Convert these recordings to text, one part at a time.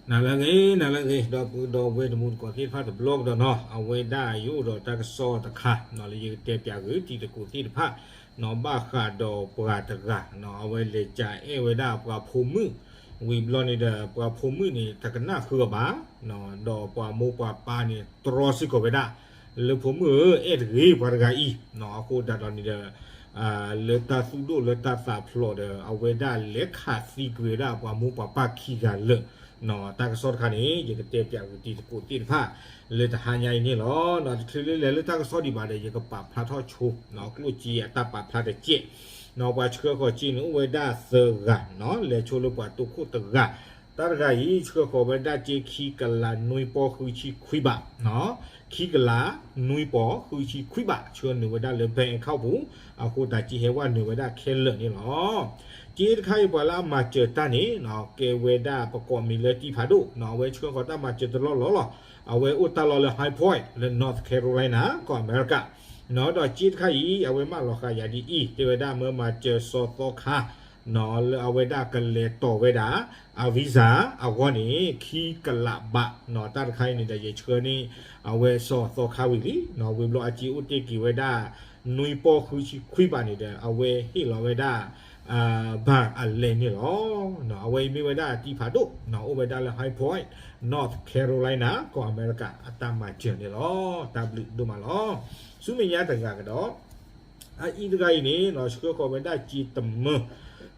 နၤလၢအဂ့ၤ နၤလၢအဂ့ၤ ဒီပုၢ်ဒီဝဲၢ်တံၤသကိးသ့ၣ်တဖၣ်တဘျီကဒီးနီၤ, အဝဲဒၣ်ယအိၣ်ဒီးတၢ်ကစီၣ်တခါနီၤ လၢယကတဲပၠးဂ့ၤတံၤသကိးသ့ၣ်တဖၣ်နီၤ, ဘၣ်ဃးဒီးပှၤတဂၤနီၤ အဝဲလဲၤကအဲၣ်ဝဲဒၣ်ပှၤဖိမုၣ်, ဝံၤဘျီန့ၣ်ဒီး ပှၤဖိမုၣ်န့ၣ် တကနၣ်ဃုအီၤဘၣ်နီၤ, ဒီးပှၤမိၢ်ပှၤပၢ်န့ၣ် တြီစ့ၢ်ကီးဝဲဒၣ် လၢဖိမုၣ်ဧၢ အဲၣ်တဂ့ၤပှၤတဂၤအံၤနီၤ, အဃိသတးဒီးန့ၣ်ဒီး လၢတၢ်သူၣ်ဒိၣ်လၢတၢ်သးဖျိးဒီး အဝဲဒၣ်လဲၤခးသံကွံာ်ဝဲဒၣ်ပှၤမိၢ်ပှၤပၢ်ခံဂၤလၢာ်, တၢ်ကစီၣ်တခါန့ၣ် ယကတဲပၠးဂ့ၤတံၤသကိးသ့ၣ်တဖၣ် လၢတဟါညါအံၤန့ၣ်လီၤ. တချုးလၢလဲၤလၢတၢ်ကစီၣ်ဒံးဘၣ်ဒီး ယကပာ်ဖျါထီၣ်ဆိ ကျိၣ်စ့အတၢ်ပာ်ဖျါတစဲးနီၤ, ပှၤဆှၢဃီၤစ့န့ၣ် အိၣ်ဝဲဒၣ်သၢဂၤနီၤ, လဲၤဆိလၢပှၤတိခိၣ်တဂၤ, တၢ်တဂၤအံၤ ဆှၢဃီၤဝဲဒၣ်စ့ခံကလးနွံပီၢ်ဃုဆံခွံဘး ခံကလးနွံပီၢ်ဃုဆံခွံဘး ဆှၢနုာ်ဝဲဒၣ်လၢ bank account ပူၤ, အဃိသတးစ့ဟဲဝဲနုာ်ဝဲဒၣ်ခဲလၢာ်န့ၣ်လီၤ. စ့တခါအံၤ ပှၤလၢအမၤစၢၤတၢ်န့ၣ် ကဲဝဲဒၣ်ပကိးမံၤလၢတံဖးဒိၣ်နီၤ, အဝဲဆှၢဃီၤတၢ်မၤစၢၤတလီၢ်လီၢ်လီၤ, အဝဲအိၣ်တၢ်လီၢ်လၢ High Point လၢ North Carolina ကီၢ်အမဲရကၤနီၤ, ဒီးစ့တခါအံၤ အဝဲမၢလီၤဃာ်ယၤဒ်အံၤ တဲဝဲဒၣ်မၢမၤစၢၤစီၤသီခါ နီၤ လၢအဝဲဒၣ်ကလဲၤတီၢ်ဝဲဒၣ် အ visa အဂီၢ်န့ၣ် ခံကလးဘးနီၤ, တၢ်တခါအံၤန့ၣ်ဒီး ယဆှၢန့ၢ် အဝဲစီၤသီခါဝံၤလံနီၤ, ဝံၤဘျီအစ့အိၣ်တ့ၢ်က့ၤဝဲဒၣ် နွံပီၢ်ဃုဆံခွံဘးန့ၣ်ဒီး အဝဲဟ့ၣ်လီၤဝဲဒၣ် ဘၣ်အလဲၣ်န့ၣ်လီၤ. အဝဲအံၤမ့ၢ်ဝဲဒၣ်တံဖးဒိၣ်နီၤ, အိၣ်ဝဲဒၣ်လၢ High Point North Carolina ကီၢ်အမဲရကၤ အတၢ်မၤစၢၤန့ၣ်လီၤ. တၢ်ဘျုးဒိၣ်မးလီၤ. ဆူမဲာ်ညါတဂၤကဒီး အအံၤတဂၤအံၤန့ၣ်နီၤ, ဆှၢဃီၤဝဲဒၣ်စ့တမၢနီ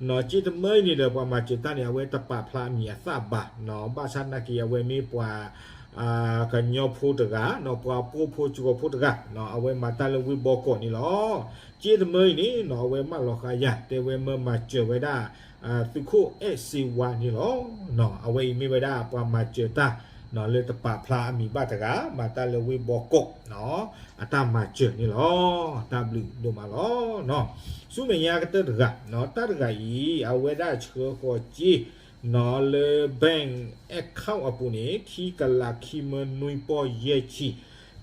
ၤ, စ့တမၢအံၤန့ၣ်ဒီး ပှၤမၤစၢၤတၢ်န့ၣ် အဝဲတပာ်ဖျါအမံၤအသၣ်ဘၣ်နီၤ, ဘၣ်ဆၣ်နာ်က့ အဝဲမ့ၢ်ပှၤ ကညီဖိတဂၤနီၤ, ပှၤပိာ်ဖိစှီၤဖိတဂၤနီၤ, အဝဲမၤတၢ်လၢဝ့ၢ်ဘီကီးန့ၣ်လီၤ. စ့တမၢအံၤန့ၣ်နီၤ, အဝဲမၢလီၤဃာ်ယၤ တဲဝဲမၢမၤစၢၤဝဲဒၣ် သုးခိၣ်အဲၣ်စ့ဝါန့ၣ်လီၤ. အဝဲအံၤမ့ၢ်ဝဲဒၣ်ပှၤမၤစၢၤတၢ်နီၤ, လၢတပာ်ဖျါအမံၤဘၣ်တဂၤ, မၤတၢ်လၢဝ့ၢ်ဘီကီးနီၤ, အတၢ်မၤစၢၤန့ၣ်လီၤ. တၢ်ဘျုးဒိၣ်မးလီၤ. ဆူမဲာ်ညါကတၢၢ်တဂၤနီၤ, တၢ်တဂၤအံၤ အဝဲဒၣ်ဆှၢဃီၤစ့နီၤ, လၢ bank account အပူၤန့ၣ် ခံကလးခံမၢနွံပီၢ်ယဲၢ်ဆံ,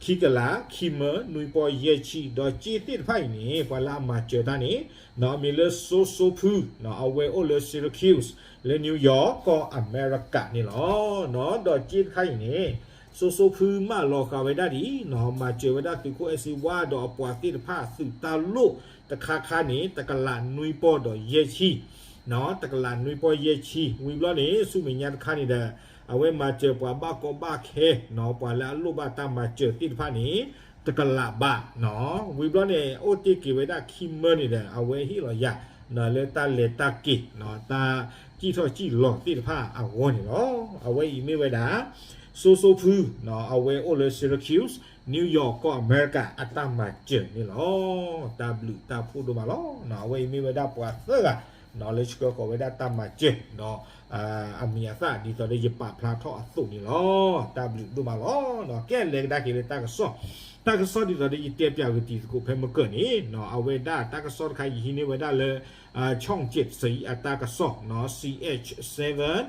ခံကလးခံမၢနွံပီၢ်ယဲၢ်ဆံ, ဒီးစ့သ့ၣ်တဖၣ်အံၤန့ၣ် ပှၤလၢအမၤစၢၤတၢ်န့ၣ်နီၤ, အမံၤလၢစိစိဖုနီၤ, အဝဲအိၣ်လၢ Syracuse လၢ New York ကီၢ်အမဲရကၤန့ၣ်လီၤ. ဒီးစ့တခါအံၤန့ၣ် စိစိဖုမၢလီၤဃာ်ဝဲဒၣ်ဒ်နီၤ, မၤစၢၤဝဲဒၣ်သုးခိၣ်အဲၣ်စ့ဝါဒီးအပှၤသ့ၣ်တဖၣ်သုးတၢ်လိၣ်တခါခါန့ၣ် တကလးနွံပီၢ်ဒီးယဲၢ်ဆံနီၤ, တကလးနွံပီၢ်ယဲၢ်ဆံ, ဝံၤဘျီန့ၣ် ဆူမဲာ်ညါတခါန့ၣ်ဒီး အဝဲမၤစၢၤပှၤဘၣ်ကီဘၣ်ခဲနီၤ, ပှၤလၢအလိၣ်ဘၣ်တၢ်မၤစၢၤသ့ၣ်တဖၣ်န့ၣ် တကလးဘးနီၤ, ဝံၤဘျီန့ၣ် အိၣ်တ့ၢ်က့ၤဝဲဒၣ်ခံမၢန့ၣ်ဒီး အဝဲဟ့ၣ်လီၤယၤနီၤ, လၢတၢ်လဲၤတၢ်က့ၤနီၤ, တၢ်စံၣ်ထီၣ်စံၣ်လီၤသ့ၣ်တဖၣ်အဂီၢ်န့ၣ်လီၤ. အဝဲအံၤမ့ၢ်ဝဲဒၣ် စိစိဖုနီၤ, အဝဲအိၣ်လၢ Syracuse, New York ကီၢ်အမဲရကၤ အတၢ်မၤစၢၤန့ၣ်လီၤ. တၢ်ဘျုးတၢ်ဖှိၣ်ဒိၣ်မးလီၤ. အဝဲအံၤမ့ၢ်ဝဲဒၣ်ပှၤသၢဂၤနီၤ, လၢဆှၢဃီၤဝဲဒၣ်တၢ်မၤစၢၤနီၤ, အမံၤအသၣ်ဒ်သိးဒီးယပာ်ဖျါထီၣ်အသိးန့ၣ်လီၤ. တၢ်ဘျုးဒိၣ်မးလီၤ. ကဲလဲၤကဒါက့ၤလၢတၢ်ကစီၣ်, တၢ်ကစီၣ်ဒ်သိးဒီးယတဲပၠးဂ့ၤတံၤသကိးဖဲမုၢ်ကၢၢ်န့ၣ်နီၤ, အဝဲဒၣ်တၢ်ကစီၣ်တခါ ယဟံးန့ၢ်ဝဲဒၣ်လၢ ช่องเจ็ดสี အတၢ်ကစီၣ်နီၤ, C H seven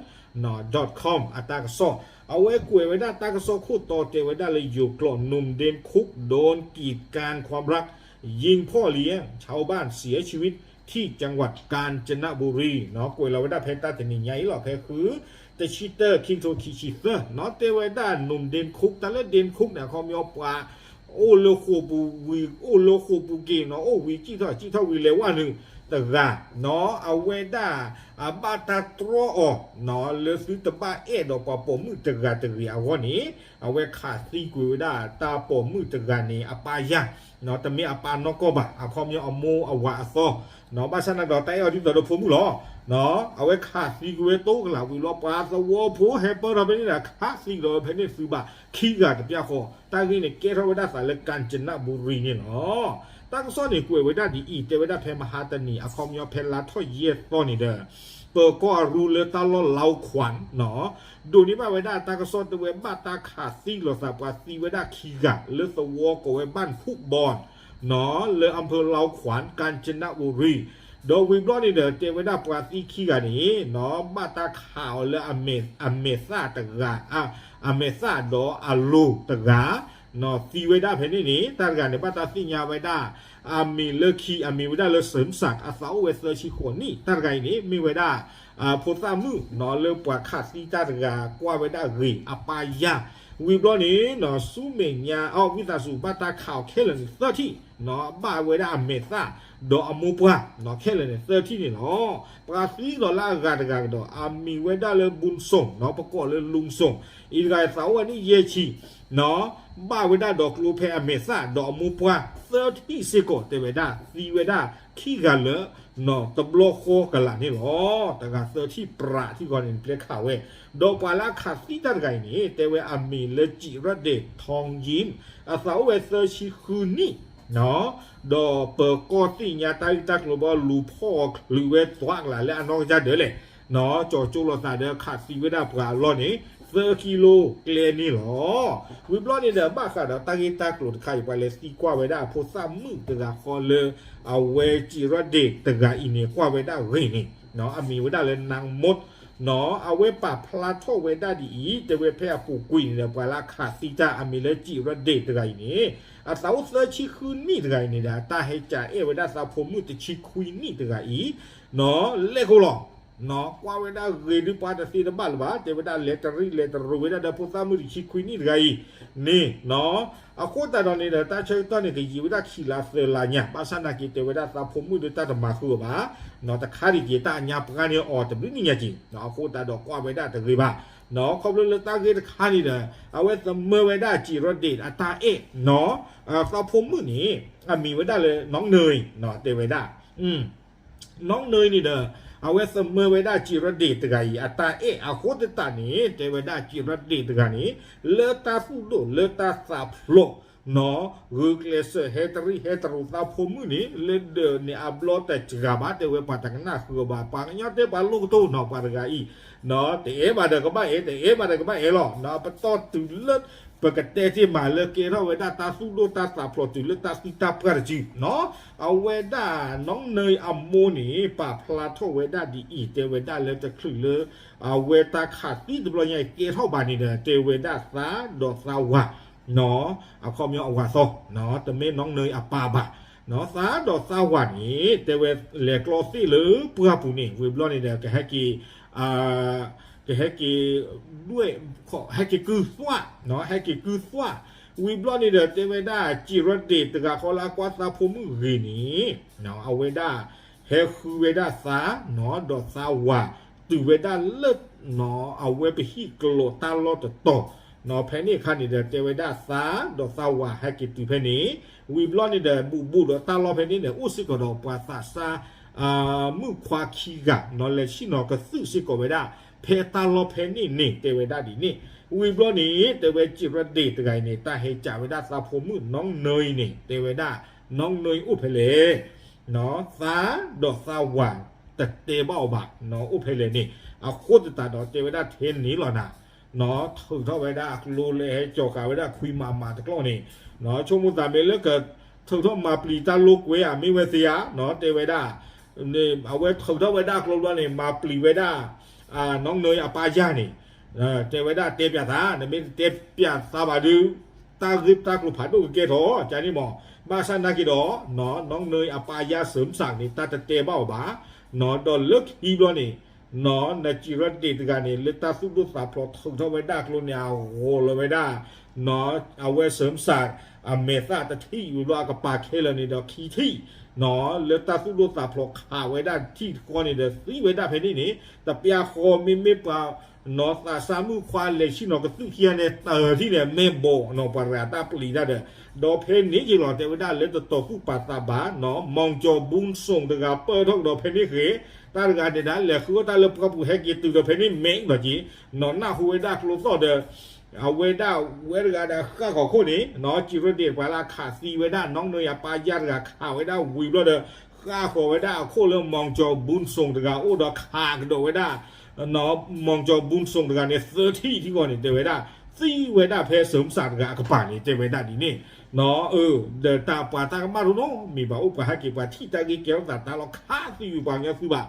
dot com အတၢ်ကစီၣ်, အဝဲကွဲးဝဲဒၣ်တၢ်ကစီၣ်ခိၣ်တီတဲဝဲဒၣ်လၢ ယိၤကျိာ် หนุ่มเดนคุก โดนกีดกันความรัก ยิงพ่อเลี้ยง ชาวบ้านเสียชีวิต ที่จังหวัดกาญจนบุรี နီၤ, ကွဲးလီၤဝဲဒၣ်ဖဲတၢ်တနံၤညါအံၤလီၤ, ဖဲဃု တဆံတၢ ခံကထိခံဆံသၢနီၤ, တဲဝဲဒၣ် หนุ่มเดนคุก, တၢ်လၢ เดนคุก န့ၣ် အခီပညီပှၤ အိၣ်လၢဃိာ်ပူၤဝံၤ အိၣ်လၢဃိာ်ပူၤက့ၤနီၤ, အိၣ်ဝံၤစံၣ်ထီၣ်စံၣ်ထီၣ်ဝံၤလဲၤဝဲနုာ်တဂၤနီၤ, အဝဲဒၣ် အဘၣ်တၢ်တြီအီၤနီၤ, လၢသုတဘၣ်အဲၣ်ဒီးပှၤပိာ်မုၣ်တဂၤတဂ့ၤအဂီၢ်န့ၣ်, အဝဲခးသံကွံာ်ဝဲဒၣ်တၢ်ပိာ်မုၣ်တဂၤန့ၣ် အပၢ်ယၢ်နီၤ, တမ့ၢ်အပၢ်နီၢ်ကီၢ်ဘၣ်, အခီပညီအမိၢ်အဝၤအသီနီၤ, ဘၣ်ဆၣ်နာ်က့ဒီးတၢ်အဲၣ်အီၤဒ်သိးဒီးဖိမုၣ်လီၤ. အဝဲခးသံကွံာ်ဝဲတိၢ်ကလာ်ဝံၤလီၤ, ပှၤသဝီဖိဟဲပၢၢ်ထီၣ်ဖဲန့ၣ်ဒီး ခးသံကဒီးဝဲဖဲန့ၣ်သုးဘၣ်ခံဂၤတပျၢ်ဃီ, တၢ်ဂ့ၢ်န့ၣ်ကဲထီၣ်ဝဲဒၣ်သးလၢ ကၣ်စနဘူရံန့ၣ်လီၤ. တၢ်ကစီၣ်န့ၣ်ကွဲးဝဲဒၣ်ဒ်အံၤ, တဲဝဲဒၣ်ဖဲမဟါတနံၤ အခီပညီဖဲလါထီၣ်ယဲၢ်သီန့ၣ်ဒီး ပၢၤကီၢ်အရူလၢတၢ်လီၢ်လါခၢၣ်နီၤ, ဒိးန့ၢ်ဘၣ်ဝဲဒၣ်တၢ်ကစီၣ်တဲဝဲဘၣ်တၢ်ခးသံလိာ်သးပှၤသံဝဲဒၣ်ခံဂၤ လၢသဝီကိးဝဲဘၣ်ဖူၣ်ဘီၣ်နီၤ, လၢအဖၢလါခၢၣ် ကၣ်စနဘူရံ, ဒီးဝံၤဘျီန့ၣ်ဒီး တဲဝဲဒၣ်ပှၤသံခံဂၤန့ၣ်နီၤ, ဘၣ်တၢ်ခးအီၤလၢအမဲာ်သၣ်တဂၤ, အမဲာ်သၣ်ဒီးအလိၤတဂၤ သံဝဲဒၣ်ဖဲန့ၣ်န့ၣ်, တၢ်တဂၤန့ၣ် ဘၣ်တၢ်သ့ၣ်ညါဝဲဒၣ် အမံၤလၢခံ အမံၤဝဲဒၣ်လၢ စၢၣ်စၣ် အသးအိၣ်ဝဲသၢဆံဃိးနံၣ်, တၢ်တဂၤအံၤန့ၣ် မ့ၢ်ဝဲဒၣ် ဖိသၣ်မုၣ်နီၤ လၢပှၤခးသံတၢ်တဂၤ ကွၢ်ဝဲဒၣ်ဂ့ၤအပၢ်ယၢ်, ဝံၤဘျီန့ၣ်နီၤ ဆူမဲာ်ညါအီၤ ဝံသးစူၤဘၣ်တၢ်ခးအီၤခဲလၢာ်န့ၣ် သၢထံၣ်နီၤ, ဘၣ်ဝဲဒၣ်အမဲာ်သၣ် ဒီးအမိၢ်ပှၢ်နီၤ ခဲလၢာ်န့ၣ် သၢထံၣ်န့ၣ်လီၤ. ပှၤသံကဒီးလၢအဂၤတဂၤကဒီး အမံၤဝဲဒၣ်လၢ ဘူးစိန်နီၤ, ပကိးလၢ လူင်စိန်, အံၤတဂၤအသးအိၣ်ဝဲဒၣ်ယဲၢ်ဆံနီၤ, ဘၣ်ဝဲဒၣ်ဒီးကျိဖဲအမဲာ်သၣ် ဒီးအမိၢ်ပှၢ် သၢထံၣ်စ့ၢ်ကီး တဲဝဲဒၣ် သံဝဲဒၣ်ခံဂၤလၢ နီၤ တဘျီဃီကလာ်န့ၣ်လီၤ. တဂၤသၢထံၣ်ပြးထံၣ်ဃီန့ၣ် ပျဲခးဝဲ, ဒီးပှၤလၢအခးသံတၢ်တဂၤအံၤန့ၣ် တဲဝဲအမံၤလၢ จิรเดช ทองยิ้ม, အသးအိၣ်ဝဲသၢဆံဃုနံၣ်နီၤ, ဒီးပၢၤကီၢ်သ့ၣ်ညါတၢ်ဂ့ၢ်တၢ်ကျိၤဘၣ် လူၤဖီၣ်အီၤချုးဝဲသွးကလာ်လၢအနီၢ်ကစၢ်ဒၢးလဲၣ်နီၤ, ကၠီၤကၠိလိာ်သးဒီးခးသံဝဲဒၣ်ပှၤအလီၢ်န့ၣ် သၢကံလိကျဲန့ၣ်လီၤ. ဝံၤဘျီန့ၣ်ဒီး ဘၣ်ဃးဒီးတၢ်ဂ့ၢ်တၢ်ကျိၤတခါအံၤ ပှၤလဲၤသံကွၢ်ဝဲဒၣ်အဖိသၣ်မုၣ်တဂၤဃီလၢ အဝဲ จิรเดช တဂၤအံၤန့ၣ် ကွၢ်ဝဲဒၣ်ဂ့ၤန့ၣ်နီၤ, အမံၤဝဲဒၣ်လၢ นางมดနီၤ, အဝဲပာ်ဖျါထီၣ်ဝဲဒၣ်ဒ်အံၤ တဲဝဲဖဲအပူၤကွံာ်န့ၣ်ဒီး ပှၤလၢအခးသံတၢ်အမံၤလၢ จิรเดช တဂၤအံၤန့ၣ် အသးအိၣ်သၢဆံဃုနံၣ်တဂၤအံၤန့ၣ်ဒီး တၢ်ဟဲကးအဲၣ်ဝဲဒၣ်သးဖိမုၣ်တဆံခွံနံၣ်တဂၤအံၤနီၤ, လဲၤဃိလီၤနီၤ, ကွၢ်ဝဲဒၣ်ဂ့ၤဒုးပှၤတသ့တဘၣ်လၢၤဘၣ်, တဲဝဲဒၣ်လဲၤတရံးလဲၤတရိးဝဲဒၣ်ဒီးဖိသၣ်မုၣ်တဆံခွံနံၣ်တဂၤအံၤန့ၣ်နီၤ, အဃိသတးဒီးန့ၣ်ဒီး တၢ်ဆၢကတီၢ်န့ၣ် ကယံာ်ဝဲဒၣ်ခံလါသၢလါညါ, ဘၣ်ဆၣ်နာ်က့ၤတဲဝဲဒၣ်သးဖိမုၣ်ဒီးတၢ်တမၤဃုာ်အီၤဘၣ်နီၤ, တခါဒံးက့ၤတၢ်အညါပှၢ်န့ၣ်အီၤတဘျုးနံၣ်ညါက့ၤနီၤ, အဃိသတးဒီးကွၢ်ဝဲဒၣ်တဂ့ၤဘၣ်နီၤ, ခီဖျိလၢတၢ်ဂ့ၢ်တခါန့ၣ်ဒီး အဝဲသမၢဝဲဒၣ် จิรเดช အတၢ်အဲၣ်နီၤ, သးဖိမုၣ်န့ၣ် အမံၤဝဲဒၣ်လၢ น้องเนยနီၤ, တဲဝဲဒၣ် น้องเนยန့ၣ်ဒီး အဝဲသမၢဝဲဒၣ် จิรเดช တဂၤအံၤ အတၢ်အဲၣ်အဃိသတးန့ၣ် တဲဝဲဒၣ် จิรเดช တဂၤန့ၣ် လၢတၢ်သူၣ်ဒိၣ်လၢတၢ်သးဖျိးနီၤ, ဂုာ်ကျဲးစၢးဟဲတရံးဟဲတရိးသးဖိမုၣ်န့ၣ် လၢဒၢးန့ၣ်အဘျီတစှၤဘၣ်, တဲဝဲပှၤတကနၣ်ဃုာ်အီၤဘၣ်, ပှၤကညီတဲပှၤလိၣ်ကတိၢ်နီၤ, ပှၤတဂၤအံၤနီၤ, တအဲၣ်ဘၣ်ဒီးကဘၣ်အဲၣ်, တအဲၣ်ဘၣ်ဒီးကဘၣ်အဲၣ်လီၤနီၤ, ပတီၢ်တုၤလၢ ပကတဲတ့ၢ်မးလၢကဲထီၣ်ဝဲဒၣ်တၢ်သူၣ်ဒိၣ်တၢ်သးဖျိးတုၤလၢတၢ်သံတၢ်ပှၢ်တစုနီၤ, အဝဲဒၣ် น้องเนย အမိၢ်န့ၣ် ပာ်ဖျါထီၣ်ဝဲဒၣ်ဒ်အံၤ, တဲဝဲဒၣ်လၢတချုးလၢ အဝဲတၢ်ခးသံတဘျီညါအံၤကဲထီၣ်ဘၣ်န့ၣ်ဒီး တဲဝဲဒၣ်သးဒီးသးဝၤနီၤ, အခီပညီအဝၤသီနီၤ, တမ့ၢ် น้องเนย အပၢ်ဘၣ်နီၤ, သးဒီးသးဝၤန့ၣ် တဲဝဲလဲၤကျီသ့ၣ်လၢပှၢ်ပူၤန့ၣ် ဝံၤဘျီန့ၣ်ဒီး ကဟဲက့ၤ ကဟဲက့ၤ ဒွဲၣ် ဟဲက့ၤကုၢ်သွၣ်နီၤ, ဟဲက့ၤကုၢ်သွၣ်, ဝံၤဘျီန့ၣ်ဒီး တဲဝဲဒၣ် จิรเดช တဂၤဃီလၢအကွၢ်သးဖိမုၣ်ဂ့ၤန့ၣ် အဝဲဒၣ် ဟဲဃုဝဲဒၣ်သးနီၤ, ဒီးသးဝၤ တုၤဝဲဒၣ်လၢနီၤ အဝဲပဟံၣ်ကျိးတၢ်လီၢ်တတီၤနီၤ, ဖဲန့ၣ်အခါန့ၣ်ဒီး တဲဝဲဒၣ်သးဒီးသးဝၤဟဲက့ၤတုၤဖဲန့ၣ်, ဝံၤဘျီန့ၣ်ဒီး ဘူးဘူးဒီးတၢ်လီၢ်ဖဲန့ၣ်န့ၣ် အိၣ်စ့ၢ်ကီးဒီးပှၤသးစၢ် မုၣ်ခွါခံဂၤနီၤ, လဲၤဆ့ၣ်နီၤကသုၣ်စ့ၢ်ကီးဝဲဒၣ် ဖဲတၢ်လီၢ်ဖဲန့ၣ်န့ၣ် တဲဝဲဒၣ်ဒ်န့ၣ်, ဝံၤဘျီန့ၣ် တဲဝဲ จิรเดช တဂၤအံၤန့ၣ် တၢ်ဟဲကးဝဲဒၣ်သးဖိမုၣ် น้องเนย န့ၣ် တဲဝဲဒၣ် น้องเนย အိၣ်ဖဲလဲၣ် သးဒီးသးဝၤ တတဲဘၣ်အီၤဘၣ်နီၤ, အိၣ်ဖဲလဲၣ်န့ၣ်, အဃိသတးဒီးတဲဝဲဒၣ်ထဲန့ၣ်လီၤနၤနီၤ, ထုးထီၣ်ဝဲဒၣ်အကျိလၢဟဲကၠီၤဃာ်ဝဲဒၣ်ခွံမးမးတကျီၢ်န့ၣ်နီၤ, ဆိကမိၣ်သးမ့ၢ်လၢကထုးထီၣ်မၤပျံၤတၢ်လိာ်ကွဲဧါ မ့ၢ်ဝဲသ့ဧါနီၤ, တဲဝဲဒၣ် အဝဲထုးထီၣ်ဝဲဒၣ်အကျိဘျီန့ၣ် မၤပျံၤဝဲဒၣ် น้องเนย အပၢ်ယၢ်န့ၣ် တဲဝဲဒၣ်တဲပၠးသး, နမ့ၢ်တတဲပၠးသးဘၣ်ဒီး တၢ်ဂ့ၢ်တၢ်ကျိၤဖးဒိၣ်ကကဲထီၣ် ကန့ၣ်မး, ဘၣ်ဆၣ်နာ်က့ၤဒီး น้องเนย အပၢ်ယၢ် เสริมศักดิ์ န့ၣ် တၢ်တတဲဘၣ်အီၤဘၣ်နီၤ, ဒီးလၢခံဘျီန့ၣ် န จิรเดช တဂၤန့ၣ် လၢတၢ်သူၣ်ဒိၣ်သးဖျိးထုးထီၣ်ဝဲဒၣ်အကျိန့ၣ် အဂီၤလီၤဝဲဒၣ် အဝဲ เสริมศักดิ์ အမဲာ်သၣ်တထံၣ် ဝံၤဘျီအကပၤခဲလၢာ်န့ၣ်ဒီးခံထံၣ်နီၤ, လၢတၢ်သူၣ်ဒိၣ်သးဖျိးခးဝဲဒၣ်ထံၣ်တခီန့ၣ်ဒီး သံဝဲဒၣ်ဖဲန့ၣ်န့ၣ် တပျၢ်ဃီမ့မ့ၢ်ပှၤနီၤ သးစၢ်မုၣ်ခွါလဲၤဆ့ၣ်နီၤကသုၣ်ခံဂၤန့ၣ် တထံၣ်န့ၣ် မ့ၢ်ဘီၣ်နီၤ ပှၤတဂၤတၢ်ပျံၤတၢ်ဒီး ဒီးဖဲန့ၣ်က့ၤလီၤ တဲဝဲဒၣ်လၢတတီၤသူၣ်ပာ်သးဘၣ်နီၤ, မီၤကၠီၤဘူးစိန် တဂၤပၢၢ်ထီၣ်ကဒီးဖဲန့ၣ်ဃ့, တၢ်တဂၤန့ၣ်ဒၣ် လဲၤဃုအီၣ်တၢ်လၢပှၢ်ပူၤဟဲက့ၤတုၤဒီးဖဲန့ၣ်မဲာ်လီၤက့ၤနီၤ, နၢ်ဟူဝဲဒၣ်ကျိသီၣ်ဒီး အဝဲဒၣ်ဝဲတဂၤဒီးဃၣ်ဃီၤခိၣ်န့ၣ်နီၤ, จิรเดช ပှၤလၢအခးသံဝဲဒၣ် น้องเนย အပၢ်ယၢ်တဂၤခးဝဲဒၣ်ဝံၤဘျီဒီး ဃၣ်ဃီၤဝဲဒၣ်အခိၣ်လၢ မီၤကၠီၤဘူးစိန် တဂၤအိၣ်ဒီးခးကဒီးဝဲဒၣ် မီၤကၠီၤဘူးစိန် တဂၤန့ၣ် သၢထံၣ်ထံၣ်ဂီၢ်န့ၣ် တဲဝဲဒၣ် သံဝဲဒၣ်ဖဲ เสริมศักดิ์ တဂၤအကပၤန့ၣ် တဲဝဲဒၣ်ဒ်န့ၣ်နီၤ, ဒီးတၢ်ပှၤတၢ်ကမၣ်တအိၣ်နီတမံၤဘၣ် အိၣ်ပှၤဟဲက့ၤပှၤထံၣ်တၢ်ဂ့ၢ်ကဲထီၣ်သးတၢ်လီၤခးသံဝံၤပှၤကညီသုဘၣ်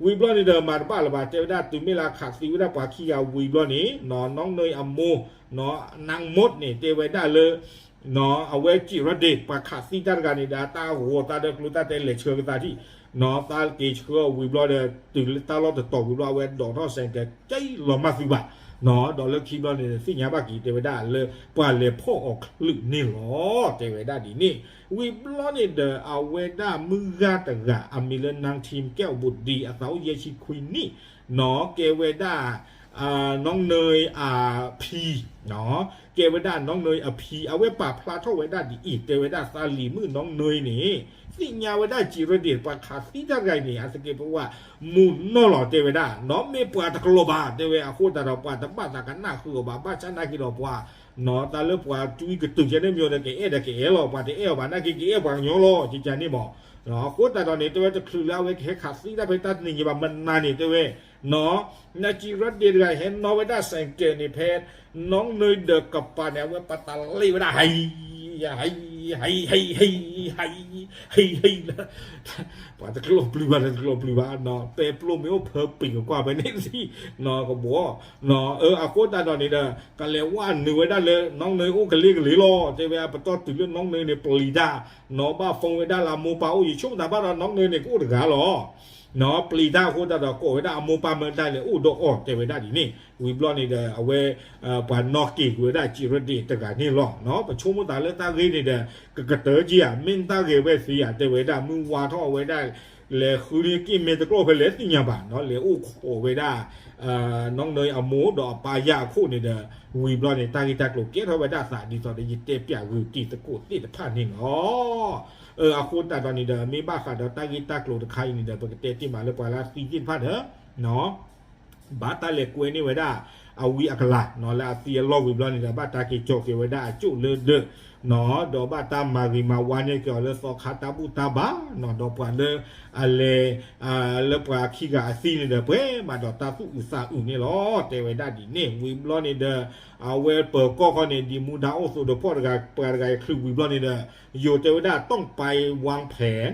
ဝံၤဘျီန့ၣ်ဒီးမၤတဘၣ်လၢၤဘၣ် တဲဝဲဒၣ်တုၤမ့ၢ်လၢအခးသံဝဲဒၣ်ပှၤခံဂၤဝံၤဘျီန့ၣ်နီၤ, น้องเนยအမိၢ်နီၤ นางมดန့ၣ် တဲဝဲဒၣ်လၢ အဝဲ จิรเดช ပှၤခးသံတၢ်တဂၤန့ၣ်ဒီး တၢ်ဂီၤသးဒီးကျိတၢ်တဲလဲၤဆှၢကသးထံၣ် သးက့ၤဆှၢအီၤဝံၤဘျီဒီး တုၤလၢတၢ်လီၢ်တတီၤဝံၤဘျီ အဝဲဒိးထီၣ်စဲးကဲး ကဲလီၤမၢ်သုဘၣ်, ဒီးလၢခံဘျီန့ၣ် သ့ၣ်ညါဘၣ်က့ၤတဲဝဲဒၣ်လၢ ပှၤလဲၤဖီၣ်အီၤချုးန့ၣ်လီၤ တဲဝဲဒၣ်ဒ်န့ၣ်. ဝံၤဘျီန့ၣ်ဒီး အဝဲဒၣ်မုၢ်ဂၤတဂၤ အမံၤလၢ နၢထံကဲအိၣ်ဘူးဒံ အသးအိၣ်ယဲၢ်ဆံခွံနံၣ် နီၢ် ကဲဝဲဒၣ် နီၢ်နွံအဖံ ကဲဝဲဒၣ်နီၢ်နွံအဖံ အဝဲပာ်ဖျါထီၣ်ဝဲဒၣ်ဒ်အံၤ တဲဝဲဒၣ်သးလံၤမုၣ်နီၢ်နွံန့ၣ် သ့ၣ်ညါဝဲဒၣ်ကံးရ့ဒ့ၣ် ပှၤခးသံတၢ်တဂၤအံၤန့ၣ် အသကဲးပဝးမူနီၢ်လီၤ တဲဝဲဒၣ် နီၢ် မ့ၢ်ပှၤတကလီၤဘၣ် တဲဝဲ. အဃိသတးဒီး ပှၤတဘၣ်သးကနၣ်ဃုာ်အီၤဘၣ် ဘၣ်ဆၣ်နာ်က့ဒီးပှၤ နီၢ်သးလၢပှၤကွံကတုၤကဲန့ၣ်မ့ၢ်ဒီး ကအဲၣ်ဒီးကအဲၣ်လီၤ ပှၤတအဲၣ်အီၤဘၣ်နာ်က့ ကအဲၣ်ပှၤကညီလီၤ ကကန့ၣ်မး. အဃိသတးဒီးန့ၣ် တဲဝဲတချုးလၢအဝဲကဟဲခးသံတၢ်ဖဲတၢ်တနံၤညါဘၣ် မနၤန့ၣ် တဲဝဲ နီၢ် နကံးရ့ဒ့ၣ်တဂၤအံၤ ဟဲနီၣ်ဝဲဒၣ်စဲးကဲးန့ၣ် ဖဲနီၢ်နွံဒီးကပၤန့ၣ် အဝဲပာ်တၢ်လ့ၣ်ဝဲဒၣ် ဟံ ဟံ ဟံ ဟံ ဟံ ဟံ ဟံ ဟံ ပှၤတကျိာ်ပျုၤဘၣ် တကျိာ်ပျုၤဘၣ် နီၢ် ပဲပျိမ့ၢ်အိၣ်ဖၢပံာ်ကကွၢ်ဖဲန့ၣ်သံ နီၢ် ကဘီ အဃိသတးဒီးန့ၣ်ဒီး ကလဲၤဝဲနုာ်ဝဲဒၣ်လၢ နီၢ်နွံအိၣ်ကလ့ကလ့လီၤ တဲဝဲ. အပတီၢ်တုၤလၢနီၢ်နွံန့ၣ် ပျံၤတၢ် နီၢ် ဘၣ်ဖီၣ်ဝဲဒၣ်လၢအမိၢ်ပၢ်အိၣ် ယဆိကမိၣ်သးဘၣ်ဒီး နီၢ်နွံန့ၣ် ကအိၣ်တဂၤလီၤ နီၢ် ပျံၤတၢ်အဃိသတးဒီး ကိးဝဲဒၣ်အမိၢ်ပၢ်မၢတၢ်လဲၤအိၣ်ဒီးအီၤ တဲဝဲဒၣ်ဒ်န့ၣ်. ဝံၤဘျီန့ၣ်ဒီး အဝဲ ပှၤနီၣ်က့ၤကွံာ်ဝဲဒၣ်ကံးရ့ဒ့ၣ်တဂၤန့ၣ်လီၤ. နီၢ် ပဆိကမိၣ်သးလၢတၢ်ဂ့ၢ်န့ၣ်ဒီး ကကတၢၢ်က့ၤဧါ မ့ၢ်တၢ်ဂ့ၢ်ဝဲသ့ဧါ တဲဝဲဒၣ် မုၢ်ဝါထီၣ်ဝဲဒၣ် လဲၤဃုန့ၢ်က့ၤမ့ၢ်တကျိာ်ဖဲလဲၣ်သ့ၣ်ညါဘၣ် နီၢ် လဲၤအိၣ်ခိးဝဲဒၣ် နီၢ်နွံအမိၢ်ဒီးအပၢ်ယၢ်အခိၣ်န့ၣ်ဒီး ဝံၤဘျီန့ၣ် တၢ်ဂ့ၢ်တၢ်ကျိၤကဲထီၣ်ဝဲဒၣ်သး ဒ်သိးဒီးယတဲပျးဂုာ်တံၤသကိးသ့ၣ်တဖၣ်န့ၣ်လီၤ. အဃိသတးဒီးန့ၣ်ဒီး မ့ၢ်ဘၣ်ဃးဒီးတၢ်ဂ့ၢ်တၢ်ကျိၤတခါအံၤန့ၣ်ဒီး ပကတဲတ့ၢ်မးလၢပှၤလၢအသံသ့ၣ်တဖၣ်ဒီး နီၢ် ဘၣ်တၢ်လဲၤကွဲန့ၢ်ဝဲဒၣ် အဝံအကလၤ နီၢ် လၢအသံအလီၢ်ဝံၤဘျီန့ၣ်ဒီး ဘၣ်တၢ်က့ၤကၠီၤက့ၤဝဲဒၣ်အကၠိၣ်လၢဒၢး နီၢ် ဒီးဘၣ်တၢ်မၤဂ့ၤမၤဝါန့ၢ်က့ၤအီၤလၢသီခါတၢ်ဘူၣ်တၢ်ဘါ နီၢ် ဒီးပှၤလၢ အလဲၤ လၢပှၤခံဂၤအသံန့ၣ်ဒီး ပှဲၤမးဒီးတၢ်သူၣ်အုးသးအုးန့ၣ်လီၤ တဲဝဲဒၣ်ဒ်န့ၣ်. ဝံၤဘျီန့ၣ်ဒီး အဝဲပၢၤကီၢ်ခီန့ၣ် ဒ်မူဒါအိၣ်သိးဒီးဖီၣ်တဂၤ ပှၤတဂၤအံၤချုးဝံၤဘျီန့ၣ်ဒီး ယိၤတဲဝဲဒၣ် ต้องไปวางแผน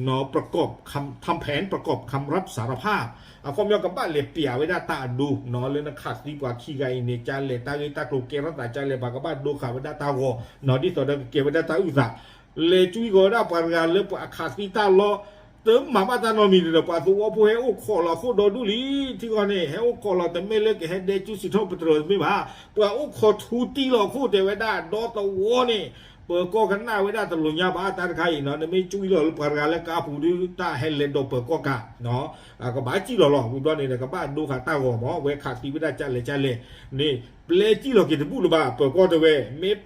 နီၢ် ประกอบคำ ทำแผนประกอบคำรับสารภาพ အခီပညီကဘၣ်လဲၤပျးဝဲဒၣ်တၢ်အဒိ နီၢ် လၢနခးသံပှၤခံဂၤအံၤန့ၣ် ကလဲၤတၢ်ဂ့ၢ်တၢ်ကျိၤကဲထီၣ်သး ကလဲၤပှၤကဘၣ်ဒိဃာ်ဝဲဒၣ်တၢ်ဂီၤ နီၢ် ဒ်သိးဒီးကကဲဝဲဒၣ်တၢ်အုၣ်သး လဲၤကွံကီးဝဲဒၣ်ပှၤတဂၤလၢပှၤအခးသံတၢ်လီၢ် တမၤဘၣ်တၢ်နီတမံၤဒီး ပှၤသဝီဖိဟဲအိၣ်ခိးလီၤအခိၣ်ဒီဒူၣ်လံ ထံဂီၤန့ၣ် ဟဲအိၣ်ခိးလီၤ တမ့ၢ်လၢကဟဲဒဲကၠူစံးထီၣ်ပတြၢၤတမ့ၢ်ဘၣ် ပှၤအိၣ်ခိးထူတံၢ်လီၤအခိၣ် တဲဝဲဒၣ် ဒီသဝီန့ၣ် ပၢၤကီၢ်ကနၣ်ဝဲဒၣ်တလိာ်ညါဘၣ် တၢ်တခါအံၤ နီၢ် နမ့ၢ်ကွံလီၤလၢပှၤတဂၤလၢကါပူၤဒုး တၢ်ဟဲလဲၤဒိးပၢၤကီၢ်ကါ ကဘၣ်ကွံလီၤလီၤ ဝံၤဘျီန့ၣ်ဒီး ကဘၣ်ဒိဃာ်တၢ်ဂီၤမး ဝဲခးသံဝဲဒၣ်ကလဲၣ်ကလဲၣ်န့ၣ် ပျဲကွံလီၤက့ၤတဘူၣ်လၢၤဘၣ် ပၢၤကီၢ်တဲဝဲ မ့ၢ်ပျဲကွံလီၤဒုးလီၤတံၢ်လီၤ နီၢ် ကဘၣ်ပှၤခီၣ်ညါသးတဘျုးပာ်ဝဲန့ၣ် နီၢ် ပှၤခံဂၤလၢအဘူးတံၢ်န့ၣ်အိၣ်ဒီဒူၣ်ညါ ဟဲအိၣ်ခိးပာ်စၢၤတၢ်ဖဲန့ၣ်န့ၣ် လၢတၢ်သူၣ်ဒိၣ်လၢတၢ်သးဖျိ အ့ၣ်တဃံးမ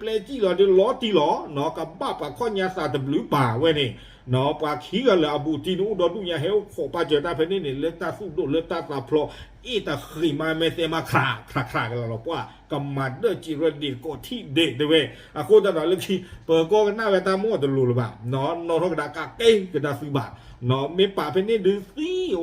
း မဲာ်သဲမး ခရးခရးခရးကလီၤလီၤ ပှၤကမၤဒၢၣ်ကံးရ့ဒ့ၣ်ကိးထံၣ်ဒ့ၣ်တဲဝဲ အဃိသတးဒီးလၢခံ ပၢၤကီၢ်ကနၣ်ဝဲတၢ်မိၣ်တလိၤလၢၤဘၣ် နီၢ် နီၣ်ထီၣ်ကဒါကးကဲကဒါသုဘၣ် နီၢ် မ့ၢ်ပာ်ဖဲန့ၣ်ဒုး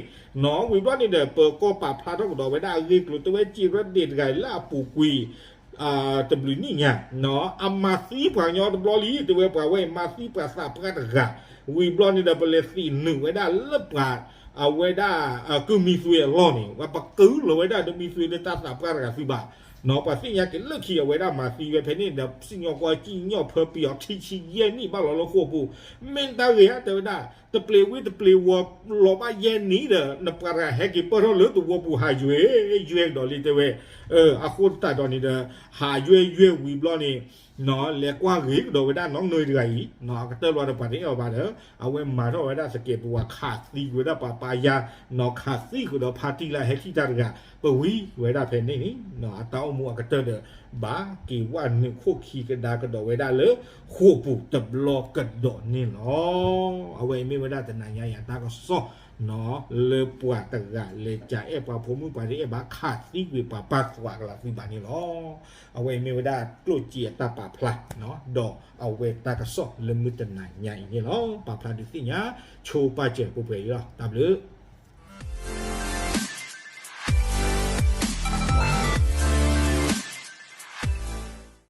သံအဝဲန့ၣ် တုၤလၢတၢ်သံတဲာ်တဲာ် နီၢ် ဝံၤဘျီန့ၣ်ဒီး ပၢၤကီၢ်ပာ်ဖျါထီၣ်ကဒီးဝဲဒၣ်အဂ့ၢ်ကျိၤ တဲဝဲကံးရ့ဒ့ၣ်တဂၤအံၤလၢအပူၤကွံာ် တဘျုးနံၣ်ညါ နီၢ် အမၤသံပှၤကညီတဘျီလံ တဲဝဲပှၤဝဲအံၤ မၤသံပှၤသးပှၢ်တဂၤ ဝံၤဘျီန့ၣ်ဒီး ပလဲၤသံးနုာ်ဝဲဒၣ်လၢပှၤ အဝဲဒၣ် ကုၢ်မံသွ့အလီၢ်န့ၣ် ပှၤပကုၢ်လီၤဝဲဒၣ်ဒီးမံသွ့လၢတၢ်သးပှၢ်တဂၤသုဘၣ် နီၢ် ပှၤသ့ၣ်ညါက့ၤလၢခံအဝဲဒၣ်မၤသံဝဲဖဲန့ၣ်ဒီး စံၣ်ညီၣ်ကွီၢ်စံၣ်ညီၣ်ဖၢပံၤအီၤထံဆံယဲၢ်နံၣ်ဘၣ်လီၤလၢဃိာ်ပူၤ မ့ၢ်တၢ်ဂ့ၢ်ဧါ တဲဝဲဒၣ် တပျ့ၤဝံၤတပျ့ၤဝီၤလီၤဘၣ်ယဲၢ်နံၣ်ဒီး နပှၤတဂၤဟဲက့ၤပၢၢ်ထီၣ်လၢသဝီပူၤဟးယွဲၢ်ယွဲၢ်ကဒီးလံတဲဝဲ အဃိသတးဒီးန့ၣ်ဒီး ဟးယွဲၢ်ယွဲၢ်ဝံၤဘျီန့ၣ် လဲၤကွၢ်ဂ့ၤကဒီးဝဲဒၣ်နီၢ်နွံတဂၤအံၤ အကတၢၢ်လီၤဒီးပှၤတအဲၣ်အီၤဘၣ်ဒီး အဝဲမၤထီၣ်ဝဲဒၣ်သကဲးပဝးခးသံကွံာ်ဝဲဒၣ်ပှၤပာ်ယၢ် နီၢ် ခးသံဃုာ်ဒီးဖါတံၢ်လၢအဟဲထံၣ်တၢ်တဂၤ ပဝံၤဝဲဒၣ်ဖဲန့ၣ်န့ၣ် အတၢ်အိၣ်မူအကတၢၢ်ဒီး ဘၣ်က့ၤဝဲနုာ်ခိၣ်ခံကဒါကဒီးဝဲဒၣ်လၢ ဃိာ်ပူၤတဘျီကဒီးန့ၣ်လီၤ. အဝဲအံၤမ့ၢ်ဝဲဒၣ်တနၤညါအံၤအတၢ်ကစီၣ် လၢပှၤတဂၤလဲၤကအဲၣ်ပှၤဖိမုၣ်ပှၤတအဲၣ်ဘၣ်ခးသံကွံာ်ပှၤပၢ်သွးကလးသုဘၣ်န့ၣ်လီၤ. အဝဲအံၤမ့ၢ်ဝဲဒၣ်ကျိၣ်စ့အတၢ်ပာ်ဖျါ ဒီးအဝဲတၢ်ကစီၣ်လၢမုၢ်တနၤညါအံၤန့ၣ်လီၤ. ပာ်ဖျါဒုးသ့ၣ်ညါ ဆိပာ်စၢၤပှဲၤပှဲၤအံၤလီၤ. တၢ်ဘျုး